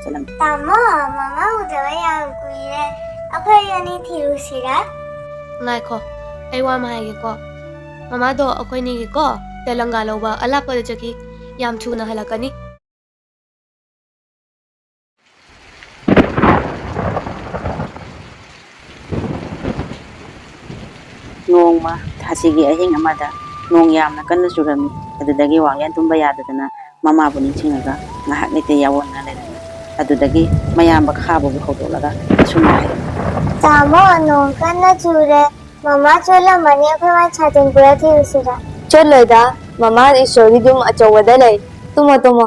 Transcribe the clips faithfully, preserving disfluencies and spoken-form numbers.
ꯆꯠꯂꯝꯃꯤ꯫ ꯇꯥꯃꯣ, ꯃꯃꯥ ꯎꯗꯕ ꯌꯥꯝ ꯀꯨꯏꯔꯦ꯫ ꯑꯩꯈꯣꯏ ꯑꯅꯤ ꯊꯤꯔꯨꯁꯤꯔꯥ? ꯉꯥꯏꯈꯣ, ꯑꯩ ꯋꯥ ꯑꯃ ꯍꯥꯏꯒꯦꯀꯣ꯫ ꯃꯃꯥꯗꯣ ꯑꯩꯈꯣꯏꯅꯤꯒꯤꯀꯣ ꯇꯦꯂꯪꯒꯥ ꯂꯧꯕ ꯑꯂꯥꯞꯄꯗ ꯆꯠꯈꯤ꯫ ꯌꯥꯝ ꯊꯨꯅ ꯍꯜꯂꯛꯀꯅꯤ꯫ ꯅꯣꯡꯃ ꯊꯥꯁꯤꯒꯤ ꯑꯍꯤꯡ ꯑꯃꯗ ꯅꯣꯡ ꯌꯥꯝꯅ ꯀꯟꯅ ꯆꯨꯔꯝꯃꯤ꯫ ꯑꯗꯨꯗꯒꯤ ꯋꯥꯡꯂꯦꯟ ꯇꯨꯝꯕ ꯌꯥꯗꯗꯅ ꯃꯃꯥꯕꯨ ꯅꯤꯡꯁꯤꯡꯉꯒ ꯉꯥꯏꯍꯥꯛ ꯂꯩꯇ ꯌꯥꯑꯣꯟꯗꯨꯅ ꯂꯩꯔꯝꯃꯤ꯫ ꯑꯗꯨꯗꯒꯤ ꯃꯌꯥꯝꯕ ꯈꯥꯕꯕꯨ ꯍꯧꯗꯣꯛꯂꯒ ꯑꯁꯨꯝꯅ ꯍꯥꯏꯔꯝꯃꯤ꯫ ꯇꯥꯃꯣ, ꯅꯣꯡ ꯀꯟꯅ ꯆꯨꯔꯦ꯫ ꯃꯃꯥ ꯆꯣꯠꯂꯝꯃꯅꯤ, ꯑꯩꯈꯣꯏ ꯃꯥ ꯁꯥꯇꯤꯟ ꯄꯨꯔ ꯊꯤꯔꯨꯁꯤꯔ? ꯆꯠꯂꯣꯏꯗ, ꯃꯃꯥ ꯏꯁꯣꯔꯒꯤ ꯌꯨꯝ ꯑꯆꯧꯕꯗ ꯂꯩ꯫ ꯇꯨꯝꯃꯣ, ꯇꯨꯝꯃꯣ꯫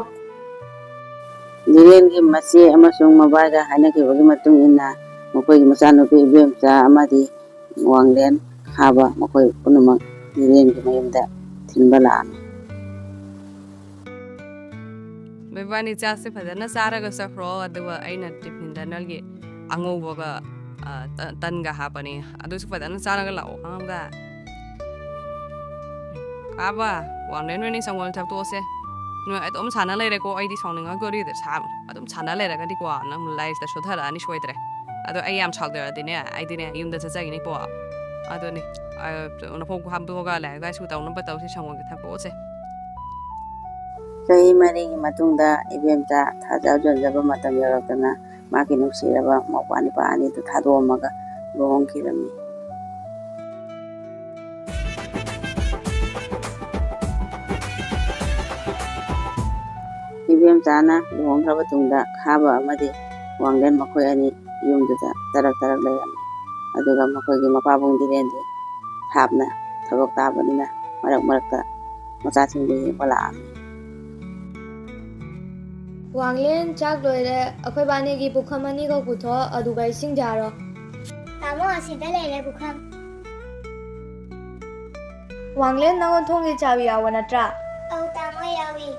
ꯙꯤꯔꯦꯟꯒꯤ ꯃꯆꯦ ꯑꯃꯁꯨꯡ ꯃꯕꯥꯏꯒ ꯍꯥꯏꯅꯈꯤꯕꯒꯤ ꯃꯇꯨꯡ ꯏꯟꯅ ꯃꯈꯣꯏꯒꯤ ꯃꯆꯥꯅꯨꯄꯤ ꯏꯕꯦꯝꯆꯥ ꯑꯃꯗꯤ ꯋꯥꯡꯂꯦꯟ ꯈꯥꯕ ꯃꯈꯣꯏ ꯄꯨꯝꯅꯃꯛ ꯙꯤꯔꯦꯟꯒꯤ ꯃꯌꯨꯝꯗ ꯊꯤꯟꯕ ꯂꯥꯛꯑꯝꯃꯤ꯫ ꯃꯕꯥꯅꯤ ꯆꯥꯛꯁꯦ ꯐꯖꯅ ꯆꯥꯔꯒ ꯆꯠꯈ꯭ꯔꯣ, ꯑꯗꯨꯒ ꯑꯩꯅ ꯇꯤꯐꯤꯟꯗ ꯅꯪꯒꯤ ꯑꯉꯧꯕꯒ, ꯑ, ꯇ-, ꯇꯟꯒ ꯍꯥꯞꯄꯅꯤ, ꯑꯗꯨꯁꯨ ꯐꯖꯅ ꯆꯥꯔꯒ ꯂꯥꯛꯑꯣ, ꯈꯪꯉꯕ꯭ꯔꯥ? ꯈꯥꯕ, ꯋꯥꯡꯂꯦꯟ ꯅꯣꯏꯅꯤ ꯁꯪꯒꯣꯝ ꯊꯛꯇꯣꯛꯑꯁꯦ꯫ ꯅꯣꯏ ꯑꯗꯨꯝ ꯁꯥꯟꯅ ꯂꯩꯔꯦꯀꯣ, ꯑꯩꯗꯤ ꯁꯥꯎꯅꯤꯡꯉꯛꯇꯣꯔꯤꯗ ꯁꯥ-, ꯑꯗꯨꯝ ꯁꯥꯟꯅ ꯂꯩꯔꯒꯗꯤꯀꯣ, ꯅꯪ ꯂꯥꯏꯔꯤꯛꯇ ꯁꯣꯊꯔꯛꯑꯅꯤ ꯁꯣꯏꯗ꯭ꯔꯦ꯫ ꯑꯗꯣ ꯑꯩ ꯌꯥꯝ ꯁꯥꯎꯗꯔꯗꯤꯅꯦ, ꯑꯩꯗꯤꯅꯦ ꯌꯨꯝꯗ ꯆꯠꯆꯈꯤꯅꯤꯀꯣ꯫ ꯑꯗꯨꯅꯤ, ꯑ, ꯅꯈꯣꯡ ꯍꯥꯝꯗꯣꯛꯑꯒ ꯂꯥꯏꯔꯤꯛ ꯂꯥꯏꯁꯨ ꯇꯧꯅꯕ ꯇꯧꯁꯤ, ꯁꯪꯒꯣꯝꯁꯦ ꯊꯛꯇꯣꯛꯑꯁꯦ꯫ ꯆꯍꯤ ꯃꯔꯤꯒꯤ ꯃꯇꯨꯡꯗ ꯏꯕꯦꯝꯆꯥ ꯊꯥꯖ ꯌꯣꯟꯖꯕ ꯃꯇꯝ ꯌꯧꯔꯛꯇꯅ ꯃꯍꯥꯛꯀꯤ ꯅꯨꯡꯁꯤꯔꯕ ꯃꯧꯄ꯭ꯋꯥ ꯅꯤꯄꯥ ꯑꯅꯤꯗꯨ ꯊꯥꯗꯣꯛꯑꯝꯃꯒ ꯂꯨꯍꯣꯡꯈꯤꯔꯝꯃꯤ꯫ ꯏꯕꯦꯝꯆꯥꯅ ꯂꯨꯍꯣꯡꯈ꯭ꯔꯕ ꯇꯨꯡꯗ ꯈꯥꯕ ꯑꯃꯗꯤ ꯋꯥꯡꯂꯦꯟ ꯃꯈꯣꯏ ꯑꯅꯤ ꯌꯨꯝꯗꯨꯗ ꯇꯔꯛ ꯇꯔꯛ ꯂꯩꯔꯝꯃꯤ꯫ ꯑꯗꯨꯒ ꯃꯈꯣꯏꯒꯤ ꯃꯄꯥꯕꯨꯡ ꯙꯤꯔꯦꯟꯗꯤ ꯊꯥꯞꯅ ꯊꯕꯛ ꯇꯥꯕꯅꯤꯅ ꯃꯔꯛ ꯃꯔꯛꯇ ꯃꯆꯥꯁꯤꯡꯕꯨ ꯌꯦꯡꯕ ꯂꯥꯛꯑꯝꯃꯤ꯫ ꯋꯥꯡꯂꯦꯟ, ꯆꯥꯛ ꯂꯣꯏꯔꯦ꯫ ꯑꯩꯈꯣꯏ ꯕꯥꯅꯤꯒꯤ ꯄꯨꯈꯝ ꯑꯅꯤꯈꯛ ꯄꯨꯊꯣꯛꯑꯣ, ꯑꯗꯨꯒ ꯏꯁꯤꯡ ꯌꯥꯔꯣ꯫ ꯇꯥꯃꯣ, ꯑꯁꯤꯗ ꯂꯩꯔꯦ ꯄꯨꯈꯝ꯫ ꯋꯥꯡꯂꯦꯟ, ꯅꯉꯣꯟ ꯊꯣꯡꯒꯤ ꯆꯥꯕꯤ ꯌꯥꯎꯕ ꯅꯠꯇ꯭ꯔꯥ? ꯑꯧ, ꯇꯥꯃꯣ, ꯌꯥꯎꯏ꯫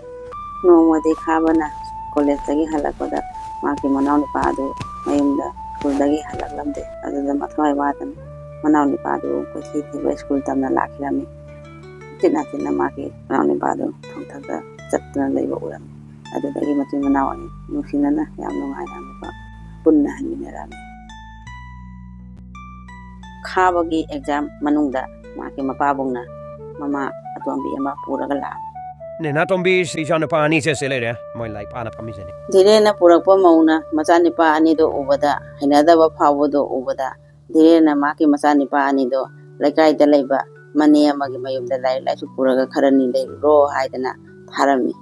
ꯅꯣꯡꯃꯗꯤ ꯈꯥꯕꯅ ꯀꯣꯂꯦꯖꯇꯒꯤ ꯍꯜꯂꯛꯄꯗ ꯃꯍꯥꯛꯀꯤ ꯃꯅꯥꯎꯅꯨꯄꯥ ꯑꯗꯨ ꯃꯌꯨꯝꯗ ꯁ꯭ꯀꯨꯜꯗꯒꯤ ꯍꯜꯂꯛꯂꯝꯗꯦ꯫ ꯑꯗꯨꯗ ꯃꯊ꯭ꯋꯥꯏ ꯋꯥꯗꯨꯅ ꯃꯅꯥꯎꯅꯨꯄꯥ ꯑꯗꯨ ꯀꯣꯏꯊꯤ ꯊꯤꯕ ꯁ꯭ꯀꯨꯜ ꯇꯝꯅ ꯂꯥꯛꯈꯤꯔꯝꯃꯤ꯫ ꯎꯆꯤꯟ ꯅꯥꯆꯤꯟꯅ ꯃꯍꯥꯛꯀꯤ ꯃꯅꯥꯎꯅꯨꯄꯥ ꯑꯗꯨ ꯊꯣꯡꯊꯛꯇ ꯆꯠꯇꯨꯅ ꯂꯩꯕ ꯎꯔꯝꯃꯤ꯫ ꯑꯗꯨꯗꯒꯤ ꯃꯆꯤꯟ ꯃꯅꯥꯎ ꯑꯅꯤ ꯅꯨꯡꯁꯤꯅꯅ ꯌꯥꯝ ꯅꯨꯡꯉꯥꯏꯅ ꯑꯃꯨꯛꯀ ꯄꯨꯟꯅ ꯍꯟꯃꯤꯟꯅꯔꯛꯑꯃꯤ꯫ ꯈꯥꯕꯒꯤ ꯑꯦꯛꯖꯥꯝ ꯃꯅꯨꯡꯗ ꯃꯍꯥꯛꯀꯤ ꯃꯄꯥꯕꯨꯡꯅ ꯃꯃꯥ ꯑꯇꯣꯝꯕꯤ ꯑꯃ ꯄꯨꯔꯒ ꯂꯥꯛꯑꯃꯤ꯫ ꯅꯦꯅꯥꯇꯣꯝꯕꯤ, ꯏꯆꯥꯅꯨꯄꯥ ꯑꯅꯤꯁꯦ ꯁꯤ ꯂꯩꯔꯦ, ꯃꯣꯏ ꯂꯥꯏꯔꯤꯛ ꯄꯥꯅ ꯐꯝꯃꯤꯁꯤꯅꯤ꯫ ꯙꯤꯔꯦꯟꯅ ꯄꯨꯔꯛꯄ ꯃꯧꯅ ꯃꯆꯥꯅꯨꯄꯥ ꯑꯅꯤꯗꯣ ꯎꯕꯗ ꯍꯩꯅꯗꯕ ꯐꯥꯎꯕꯗꯣ ꯎꯕꯗ ꯙꯤꯔꯦꯟꯅ ꯃꯍꯥꯛꯀꯤ ꯃꯆꯥꯅꯨꯄꯥ ꯑꯅꯤꯗꯣ ꯂꯩꯀꯥꯏꯗ ꯂꯩꯕ ꯃꯅꯦ ꯑꯃꯒꯤ ꯃꯌꯨꯝꯗ ꯂꯥꯏꯔꯤꯛ ꯂꯥꯏꯁꯨ ꯄꯨꯔꯒ ꯈꯔꯅꯤ ꯂꯩꯔꯨꯔꯣ ꯍꯥꯏꯗꯅ ꯊꯥꯔꯝꯃꯤ꯫